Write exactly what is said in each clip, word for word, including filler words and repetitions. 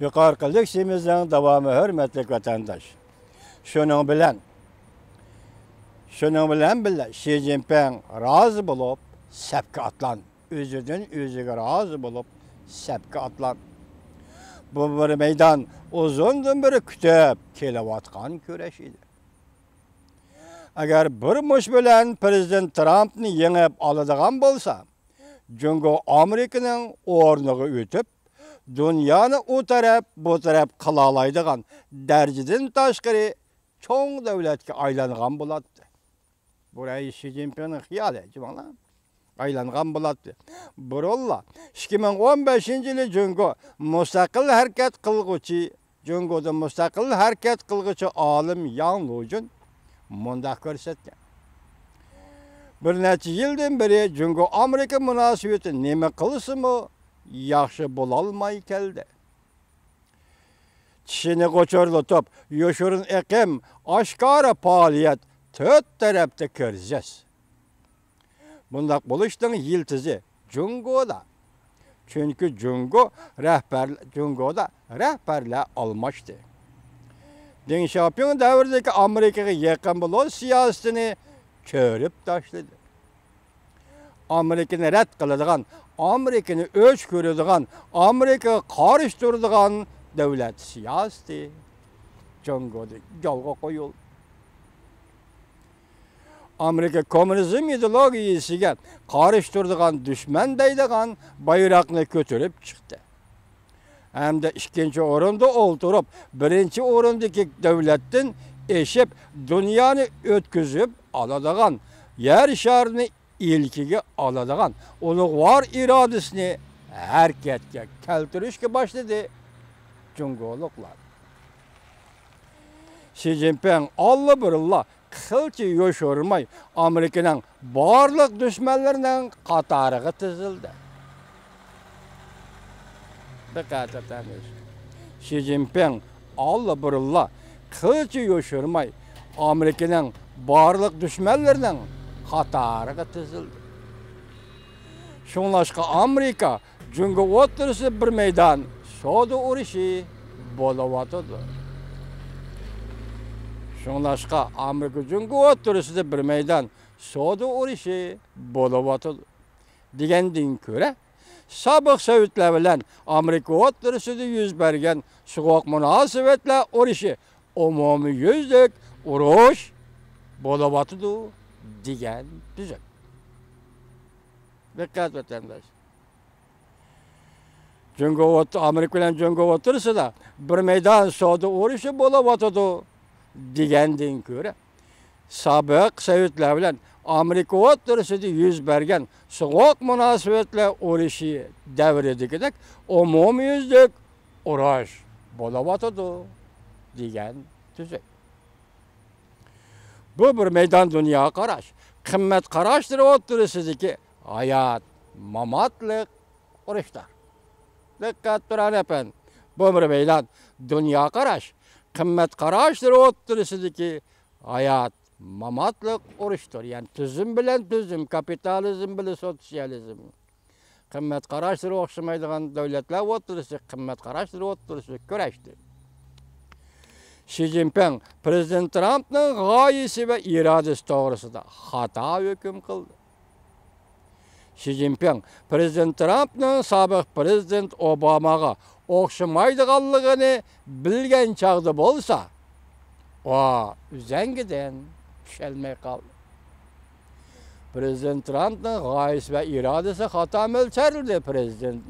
يۇقىرىقى لېكسىيىمىزنىڭ داۋامى، ھۆرمەتلىك ۋەتەنداش. شۇنىڭ بىلەن، شۇنىڭ بىلەن بىللە، شى جىنپىڭ رازى بولۇپ، سەپكە ئاتلاندى. ئۆزىدىن ئۆزىگە رازى بولۇپ، سەپكە ئاتلاندى. بۇ بىر مەيدان ئۇزۇندىن بېرى كۈتۈپ كېلىۋاتقان كۈرەش ئىدى. ئەگەر بىر مۇش بىلەن پىرېزىدېنت ترامپنى يېڭىپ ئالىدىغان بولسا، جۇڭگو ئامېرىكىنىڭ ئورنىغا ئۆتۈپ، دۇنيانى ئۇ تەرەپ، بۇ تەرەپ قىلالايدىغان دەرىجىدىن تاشقىرى چوڭ دۆلەتكە ئايلانغان بولاتتى. بۇ رەئىس شى جىنپىڭنىڭ خىيالى، جۇمۇڭلار. ئايلانغان بولاتتى. بۇرۇنلا ئىككى مىڭ ئون بەشىنچى يىلى جۇڭگو مۇستەقىل ھەرىكەت قىلغۇچى، جۇڭگودا مۇستەقىل ھەرىكەت قىلغۇچى ئالىم ياڭ لۇجۈن مۇنداق كۆرسەتكەن: بىر نەچچە يىلدىن بېرى جۇڭگو ئامېرىكا مۇناسىۋىتى نېمە قىلسىمۇ ياخشى بولالماي كەلدى. چىشىنى غۇچۇرلىتىپ، يوشۇرۇن ئېقىم، ئاشكارا پائالىيەت، تۆت تەرەپتە كىرىزىس. بۇنداق بولۇشنىڭ يىلتىزى جۇڭگودا. چۈنكى جۇڭگو رەھبەر، جۇڭگودا رەھبەرلەر ئالماشتى. دېڭ شياۋپىڭ دەۋرىدىكى ئامېرىكىغا يېقىن بولۇش سىياسىتىنى چۆرۈپ تاشلىدى. ئامېرىكىنى رەت قىلىدىغان، ئامېرىكىنى ئۆچ كۆرىدىغان، ئامېرىكىغا قارشى تۇرىدىغان دۆلەت سىياسىتى جۇڭگودا يولغا قويۇلدى. ئامېرىكا كوممۇنىزم ئىدېئولوگىيىسىگە قارشى تۇرىدىغان دۈشمەن دەيدىغان بايراقنى كۆتۈرۈپ چىقتى. ھەمدە ئىككىنچى ئورۇندا ئولتۇرۇپ، بىرىنچى ئورۇندىكى دۆلەتتىن ئېشىپ، دۇنيانى ئۆتكۈزۈپ ئالىدىغان، يەر شارىنى ئىلكىگە ئالىدىغان ئۇلۇغۋار ئىرادىسىنى ھەرىكەتكە كەلتۈرۈشكە باشلىدى جۇڭگولۇقلار. شى جىنپىڭ ئاللىبۇرۇنلا قىلچە يوشۇرماي ئامېرىكىنىڭ بارلىق دۈشمەنلىرىنىڭ قاتارىغا تىزىلدى. دىققەت ئېتىڭلار. شى جىنپىڭ ئاللىبۇرۇنلا قىلچە يوشۇرماي ئامېرىكىنىڭ بارلىق دۈشمەنلىرىنىڭ قاتارىغا تىزىلدى. شۇڭلاشقا ئامېرىكا جۇڭگو ئوتتۇرىسىدا بىر مەيدان سودا ئۇرۇشى بولۇۋاتىدۇ. شۇڭلاشقا ئامېرىكا جۇڭگو ئوتتۇرىسىدا بىر مەيدان سودا ئۇرۇشى بولۇۋاتىدۇ دېگەندىن كۆرە، سابىق سوۋېتلار بىلەن ئامېرىكا ئوتتۇرىسىدا يۈز بەرگەن سوغۇق مۇناسىۋەتلەر ئۇرۇشى ئومۇميۈزلۈك ئۇرۇش بولۇۋاتىدۇ دېگەن تۈزۈك. دىققەت، ۋەتەنداش. جۇڭگو ئوت-، ئامېرىكا بىلەن جۇڭگو ئوتتۇرىسىدا بىر مەيدان سودا ئۇرۇشى بولۇۋاتىدۇ دېگەندىن كۆرە، سابىق سوۋېتلار بىلەن ئامېرىكا ئوتتۇرىسىدا يۈز بەرگەن سوغۇق مۇناسىۋەتلەر ئۇرۇشى دەۋرىدىكىدەك ئومۇميۈزلۈك ئۇرۇش بولۇۋاتىدۇ دېگەن تۈزۈك. بۇ بىر مەيدان دۇنيا قاراش، قىممەت قاراشلىرى ئوتتۇرىسىدىكى ھايات، ماماتلىق ئۇرۇشتۇر. دىققەت، تۇران ئەپەندى، بۇ بىر مەيدان دۇنيا قاراش، قىممەت قاراشلىرى ئوتتۇرىسىدىكى ھايات، ماماتلىق ئۇرۇشتۇر. يەنى تۈزۈم بىلەن تۈزۈم، كاپىتالىزم بىلەن سوتسىيالىزم. قىممەت قاراشلىرى ئوخشىمايدىغان دۆلەتلەر ئوتتۇرىسىدا، قىممەت قاراشلىرى ئوتتۇرىسىدا كۈرەشتى. شى جىنپىڭ پىرېزىدېنت ترامپنىڭ غايىسى ۋە ئىرادىسى توغرىسىدا خاتا ھۆكۈم قىلدى. شى جىنپىڭ پىرېزىدېنت ترامپنىڭ سابىق پىرېزىدېنت ئوباماغا ئوخشىمايدىغانلىقىنى بىلگەن چاغدا بولسا، ئۇ ئۈزەڭگىدىن چۈشەلمەي قالدى. پىرېزىدېنت ترامپنىڭ غايىسى ۋە ئىرادىسى خاتا مۆلچەرلىدى پىرېزىدېنت،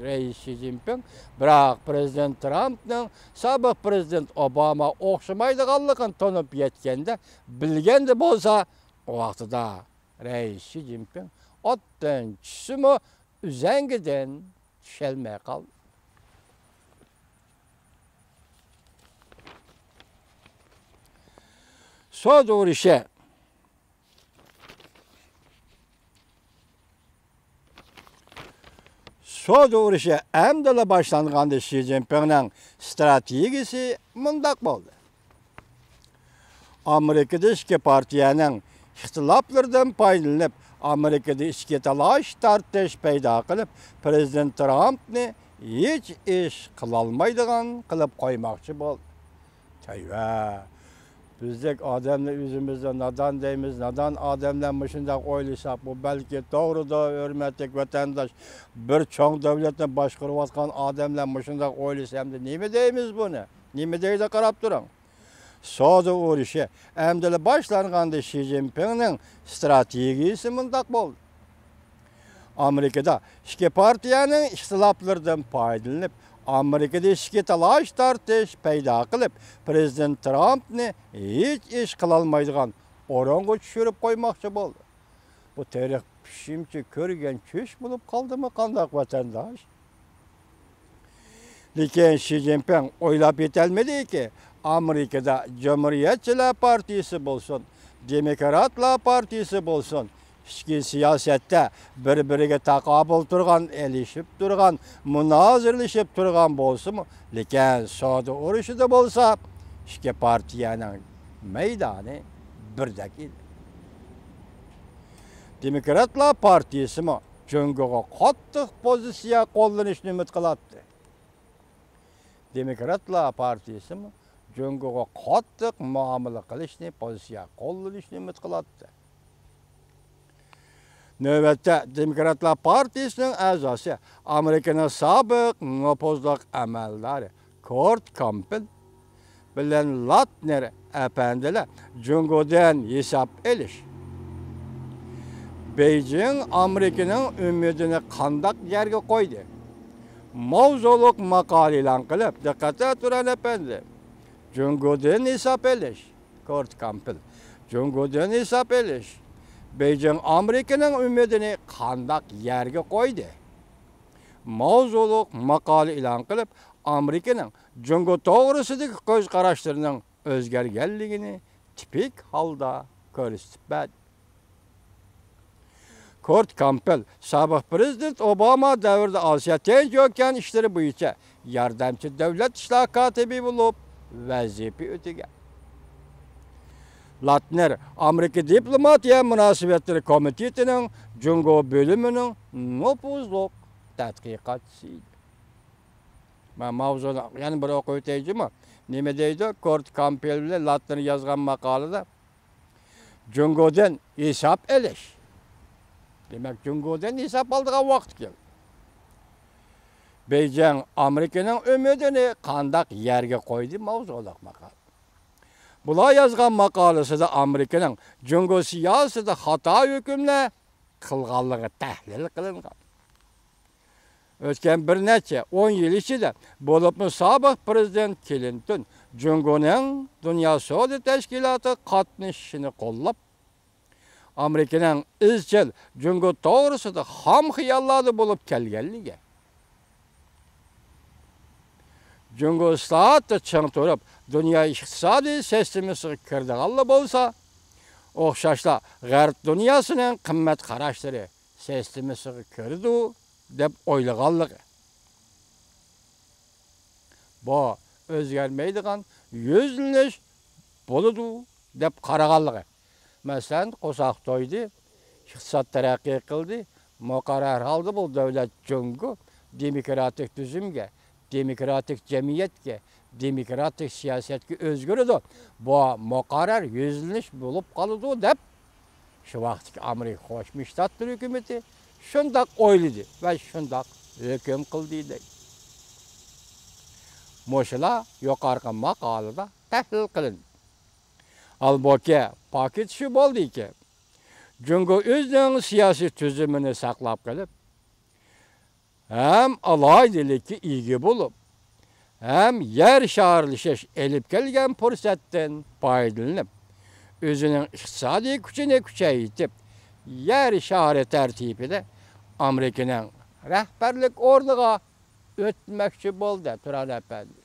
رەئىس شى جىنپىڭ. بىراق پىرېزىدېنت ترامپنىڭ سابىق پىرېزىدېنت ئوباما ئوخشىمايدىغانلىقىنى تونۇپ يەتكەندە، بىلگەندە بولسا، ئۇ ۋاقتىدا رەئىس شى جىنپىڭ ئاتتىن چۈشسىمۇ، ئۈزەڭگىدىن چۈشەلمەي قالدى. سودا ئۇرۇشى. سودا ئۇرۇشى ئەمدىلا باشلانغاندا شى جىنپىڭنىڭ ئىستراتېگىيىسى مۇنداق بولدى. ئامېرىكىدا ئىككى پارتىيەنىڭ ئىختىلاپلىرىدىن پايدىلىنىپ، ئامېرىكىدا ئىچكى تالاش-تارتىش پەيدا قىلىپ، پىرېزىدېنت ترامپنى ھېچ ئىش قىلالمايدىغان قىلىپ قويماقچى بولدى. تەيۋە! بىزدەك ئادەمنى ئۆزىمىزنى نادان دەيمىز، نادان ئادەملەر مۇشۇنداق ئويلىسا، بۇ بەلكى توغرىدۇر، ھۆرمەتلىك ۋەتەنداش. بىر چوڭ دۆلەتنى باشقۇرۇۋاتقان ئادەملەر مۇشۇنداق ئويلىسا، ئەمدى نېمە دەيمىز بۇنى؟ نېمە دەيدۇ، قاراپ تۇرۇڭ. سودا ئۇرۇشى ئەمدىلا باشلانغاندا شى جىنپىڭنىڭ ئىستراتېگىيىسى مۇنداق بولدى. ئامېرىكىدا ئىككى پارتىيەنىڭ ئىختىلاپلىرىدىن پايدىلىنىپ، ئامېرىكىدا ئىچكى تالاش-تارتىش پەيدا قىلىپ، پىرېزىدېنت ترامپنى ھېچ ئىش قىلالمايدىغان ئورۇنغا چۈشۈرۈپ قويماقچى بولدى. بۇ تېرىق پىشىمچە كۆرگەن چۈش بولۇپ قالدىمۇ قانداق، ۋەتەنداش؟ لېكىن شى جىنپىڭ ئويلاپ يېتەلمىدىكى، ئامېرىكىدا جۇمھۇرىيەتچىلەر پارتىيىسى بولسۇن، دېموكراتلار پارتىيىسى بولسۇن، ئىچكى سىياسەتتە بىر-بىرىگە تاقابىل تۇرغان، ئېلىشىپ تۇرغان، مۇنازىرىلىشىپ تۇرغان بولسىمۇ، لېكىن سودا ئۇرۇشىدا بولسا ئىككى پارتىيەنىڭ مەيدانى بىردەك ئىدى. دېموكراتلار پارتىيىسىمۇ جۇڭگوغا قاتتىق پوزىتسىيە قوللىنىشنى ئۈمىد قىلاتتى. دېموكراتلار پارتىيىسىمۇ جۇڭگوغا قاتتىق مۇئامىلە قىلىشنى، پوزىتسىيە قوللىنىشنى ئۈمىد قىلاتتى. نۆۋەتتە دېموكراتلار پارتىيىسىنىڭ ئەزاسى، ئامېرىكىنىڭ سابىق نوپۇزلۇق ئەمەلدارى كورت كامپېل بىلەن لاتنېر ئەپەندىلەر جۇڭگودىن ھېساب ئېلىش، بېيجىڭ ئامېرىكىنىڭ ئۈمىدىنى قانداق يەرگە قويدى؟ ماۋزۇلۇق ماقالە ئېلان قىلىپ، دىققەتتە تۇرۇڭ ئەپەندى، جۇڭگودىن ھېساب ئېلىش، كورت كامپېل، جۇڭگودىن ھېساب ئېلىش، بېيجىڭ ئامېرىكىنىڭ ئۈمىدىنى قانداق يەرگە قويدى؟ ماۋزۇلۇق ماقالە ئېلان قىلىپ، ئامېرىكىنىڭ جۇڭگو توغرىسىدىكى كۆز قاراشلىرىنىڭ ئۆزگەرگەنلىكىنى تىپىك ھالدا كۆرسىتىپ بەردى. كورت كامپېل سابىق پىرېزىدېنت ئوباما دەۋرىدە ئاسىيا تىنچ ئوكيان ئىشلىرى بويىچە ياردەمچى دۆلەت ئىشلار كاتىپى بولۇپ ۋەزىپە ئۆتىگەن. لاتنېر ئامېرىكا دىپلوماتىيە مۇناسىۋەتلىرى كومىتېتىنىڭ جۇڭگو بۆلۈمىنىڭ نوپۇزلۇق تەتقىقاتچىسى ئىدى. مەن ماۋزۇنى يەنە بىر ئوقۇۋېتەي جۇمۇ. نېمە دەيدۇ؟ كورت كامپېل بىلەن لاتنېر يازغان ماقالىدە جۇڭگودىن ھېساب ئېلىش. دېمەك، جۇڭگودىن ھېساب ئالىدىغان ۋاقىت كەلدى. بېيجىڭ ئامېرىكىنىڭ ئۈمىدىنى قانداق يەرگە قويدى؟ ماۋزۇلۇق ماقالە. بۇلار يازغان ماقالىسىدە ئامېرىكىنىڭ جۇڭگو سىياسىتىدە خاتا ھۆكۈملەر قىلغانلىقى تەھلىل قىلىنغان. ئۆتكەن بىر نەچچە ئون يىل ئىچىدە، بولۇپمۇ سابىق پىرېزىدېنت كلىنتون جۇڭگونىڭ دۇنيا سودا تەشكىلاتىغا قاتنىشىشىنى قوللاپ، ئامېرىكىنىڭ ئىزچىل جۇڭگو توغرىسىدا خام خىياللاردا بولۇپ كەلگەنلىكى، جۇڭگو ئىسلاھاتتا چىڭ تۇرۇپ، دۇنيا ئىقتىسادىي سىستېمىسىغا كىرىدىغانلا بولسا، ئوخشاشلا غەرب دۇنياسىنىڭ قىممەت قاراشلىرى سىستېمىسىغا كىرىدۇ دەپ ئويلىغانلىقى. بۇ ئۆزگەرمەيدىغان يۈزلىنىش بولىدۇ دەپ قارىغانلىقى. مەسىلەن، قورساق تويدى، ئىقتىساد تەرەققىي قىلدى، مۇقەررەر ھالدا بۇ دۆلەت جۇڭگو دېموكراتىك تۈزۈمگە، دېموكراتىك جەمئىيەتكە، دېموكراتىك سىياسەتكە ئۆزگىرىدۇ. بۇ مۇقەررەر يۈزلىنىش بولۇپ قالىدۇ دەپ، شۇ ۋاقىتتىكى ئامېرىكا قوشما شتاتلىرى ھۆكۈمىتى شۇنداق ئويلىدى ۋە شۇنداق ھۆكۈم قىلدى دەيدۇ. مۇشۇلار يۇقىرىقى ماقالىدا تەھلىل قىلىندى. ھالبۇكى، پاكىت شۇ بولدىكى، جۇڭگو ئۆزىنىڭ سىياسىي تۈزۈمىنى ساقلاپ قېلىپ، ھەم ئالاھىدىلىككە ئىگە بولۇپ، ھەم يەر شارلىشىش ئېلىپ كەلگەن پۇرسەتتىن پايدىلىنىپ، ئۆزىنىڭ ئىقتىسادىي كۈچىنى كۈچەيتىپ، يەر شارى تەرتىپىدە ئامېرىكىنىڭ رەھبەرلىك ئورنىغا ئۆتمەكچى بولدى، تۇران ئەپەندى.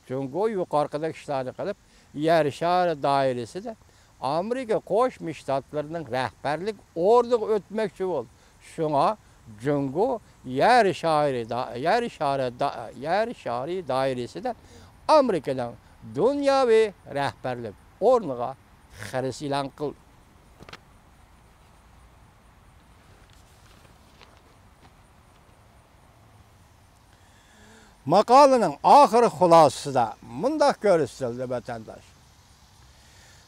جۇڭگو يۇقىرىقىدەك ئىشلارنى قىلىپ، يەر شارى دائىرىسىدە ئامېرىكا قوشما شتاتلىرىنىڭ رەھبەرلىك ئورنىغا ئۆتمەكچى بولدى. شۇڭا جۇڭگو يەر شارى دا-، يەر شارى دا-، يەر شارى دائىرىسىدە ئامېرىكىنىڭ دۇنياۋى رەھبەرلىك ئورنىغا خىرىس ئېلان قىلدى. ماقالىنىڭ ئاخىرى خۇلاسىسىدا مۇنداق كۆرسىتىلدى، ۋەتەنداش.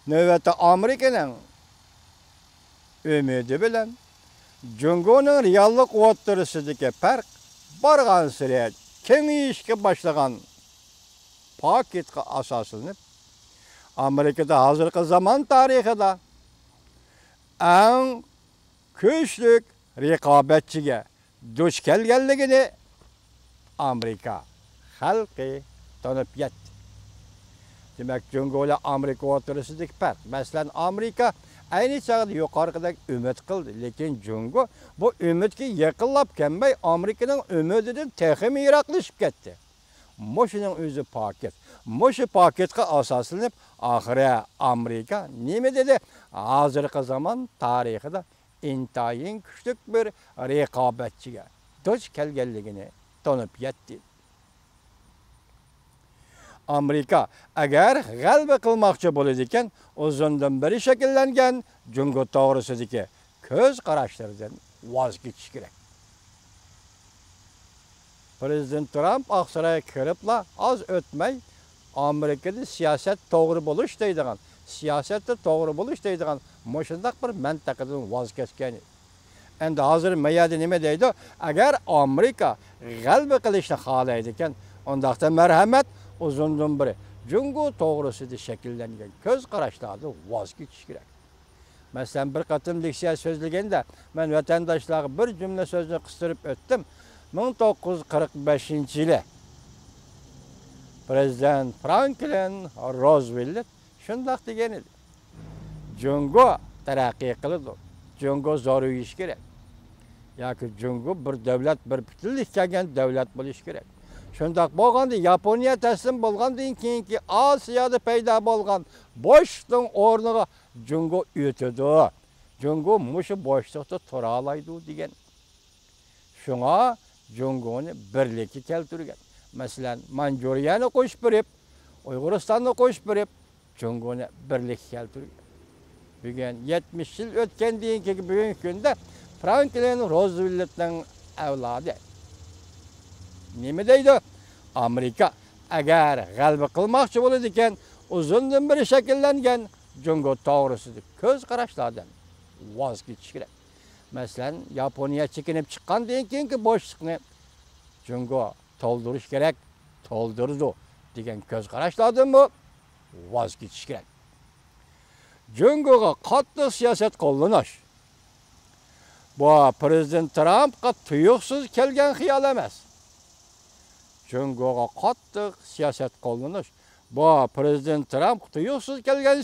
نۆۋەتتە ئامېرىكىنىڭ ئۈمىدى بىلەن جۇڭگونىڭ رېئاللىق ئوتتۇرىسىدىكى پەرق بارغانسېرى كېڭىيىشكە باشلىغان پاكىتقا ئاساسلىنىپ، ئامېرىكىدا ھازىرقى زامان تارىخىدا ئەڭ كۈچلۈك رىقابەتچىگە دۇچ كەلگەنلىكىنى ئامېرىكا خەلقى تونۇپ يەتتى. دېمەك، جۇڭگو بىلەن ئامېرىكا ئوتتۇرىسىدىكى پەرق. مەسىلەن، ئامېرىكا ئەينى چاغدا يۇقىرىقىدەك ئۈمىد قىلدى، لېكىن جۇڭگو بۇ ئۈمىدكە يېقىنلاپ كەلمەي، ئامېرىكىنىڭ ئۈمىدىدىن تېخىمۇ يىراقلىشىپ كەتتى. مۇشۇنىڭ ئۆزى پاكىت. مۇشۇ پاكىتقا ئاساسلىنىپ، ئاخىرى ئامېرىكا نېمە دېدى؟ ھازىرقى زامان تارىخىدا ئىنتايىن كۈچلۈك بىر رىقابەتچىگە دۇچ كەلگەنلىكىنى تونۇپ يەتتى. ئامېرىكا ئەگەر غەلىبە قىلماقچى بولىدىكەن، ئۇزۇندىن بېرى شەكىللەنگەن جۇڭگو توغرىسىدىكى كۆز قاراشلىرىدىن ۋاز كېچىش كېرەك. پىرېزىدېنت ترامپ ئاقسارايغا كىرىپلا ئاز ئۆتمەي، ئامېرىكىدا سىياسەت توغرا بولۇش دەيدىغان، سىياسەتتە توغرا بولۇش دەيدىغان مۇشۇنداق بىر مەنتىقىدىن ۋاز كەچكەن ئىدى. ئەمدى ھازىر مېيەدە نېمە دەيدۇ؟ ئەگەر ئامېرىكا غەلىبە قىلىشنى خالايدىكەن، ئۇنداقتا مەرھەمەت، ئۇزۇندىن بېرى جۇڭگو توغرىسىدا شەكىللەنگەن كۆز قاراشلاردىن ۋاز كېچىش كېرەك. مەسىلەن، بىر قېتىم لېكسىيە سۆزلىگەندە، مەن ۋەتەنداشلارغا بىر جۈملە سۆزنى قىستۇرۇپ ئۆتتۈم. مىڭ توققۇز يۈز قىرىق بەشىنچى يىلى پىرېزىدېنت فرانكلىن روزۋېلت شۇنداق دېگەن ئىدى. جۇڭگو تەرەققىي قىلىدۇ. جۇڭگو زورىيىشى كېرەك. ياكى جۇڭگو بىر دۆلەت، بىر پۈتۈنلۈككە كەلگەن دۆلەت بولۇشى كېرەك. شۇنداق بولغاندا، ياپونىيە تەسلىم بولغاندىن كېيىنكى ئاسىيادا پەيدا بولغان بوشلۇقنىڭ ئورنىغا جۇڭگو ئۆتىدۇ. جۇڭگو مۇشۇ بوشلۇقتا تۇرالايدۇ دېگەن. شۇڭا جۇڭگونى بىرلىككە كەلتۈرگەن. مەسىلەن، مانجۇرىيەنى قوشۇپ بېرىپ، ئۇيغۇرىستاننى قوشۇپ بېرىپ، جۇڭگونى بىرلىككە كەلتۈرگەن. بۈگۈن يەتمىش يىل ئۆتكەندىن كېيىنكى بۈگۈنكى كۈندە فرانكلىن روزۋېلتنىڭ ئەۋلادى نېمە دەيدۇ؟ ئامېرىكا ئەگەر غەلىبە قىلماقچى بولىدىكەن، ئۇزۇندىن بېرى شەكىللەنگەن جۇڭگو توغرىسىدىكى كۆز قاراشلاردىن ۋاز كېچىش كېرەك. مەسىلەن، ياپونىيە چېكىنىپ چىققاندىن كېيىنكى بوشلۇقنى جۇڭگو تولدۇرۇش كېرەك، تولدۇرىدۇ دېگەن كۆز قاراشلاردىنمۇ ۋاز كېچىش كېرەك. جۇڭگوغا قاتتىق سىياسەت قوللىنىش، بۇ پىرېزىدېنت ترامپقا تۇيۇقسىز كەلگەن خىيال ئەمەس. جۇڭگوغا قاتتىق سىياسەت قوللىنىش، بۇ پىرېزىدېنت ترامپقا تۇيۇقسىز كەلگەن